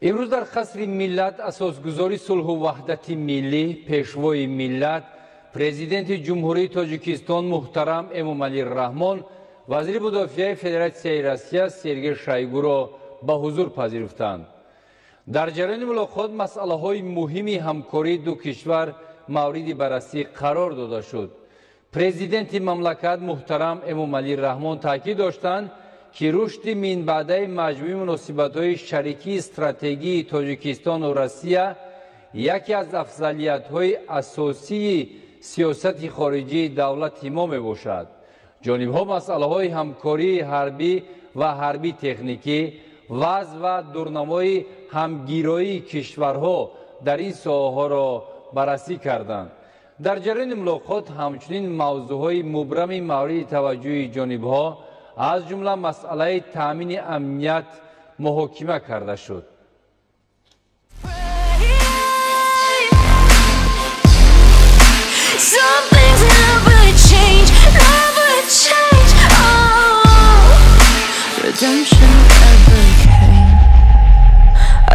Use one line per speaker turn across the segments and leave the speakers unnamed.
Имрӯз дар қасри миллат асосгузори сулҳу ваҳдати миллӣ, пешвои миллат, президенти Ҷумҳурии Тоҷикистон муҳтарам Эмомалӣ Раҳмон вазири мудофиаи Федератсияи Россия Сергей Шойгуро ба ҳузур пазируфтанд. Дар ҷараёни мулоқот масъалаҳои муҳими ҳамкории ду кишвар мавриди баррасӣ қарор дода шуд. Президенти мамлакат муҳтарам Эмомалӣ Раҳмон таъкид доштанд, ки рушди минбаъдаи маҷмӯи муносибатҳои шарикии стратегии Тоҷикистону Россия яке аз афзалиятҳои асосии сиёсати хориҷии давлати мо мебошад. Ҷонибҳо масъалаҳои ҳамкории ҳарбӣ ва ҳарбӣ-техникӣ, вазъ ва дурнамои ҳамгироии кишварҳо дар ин соҳаҳоро баррасӣ карданд. Дар ҷараёни мулоқот ҳамчунин мавзӯъҳои мубрами мавриди таваҷҷӯҳи ҷонибҳо, аз ҷумла масъалаи таъмини амният муҳокима карда шуд.
Some things never change, never change. Oh, redemption ever came.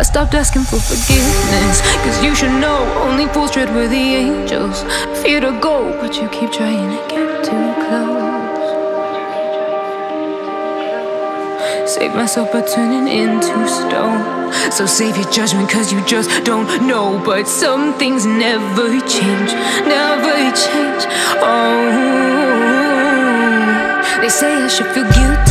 I stopped asking for forgiveness, 'cause you should know only fools tread with the angels. Fear to go, but you keep trying to get too close. Save myself by turning into stone. So save your judgment, 'cause you just don't know. But some things never change, never change. Oh, they say I should feel guilty.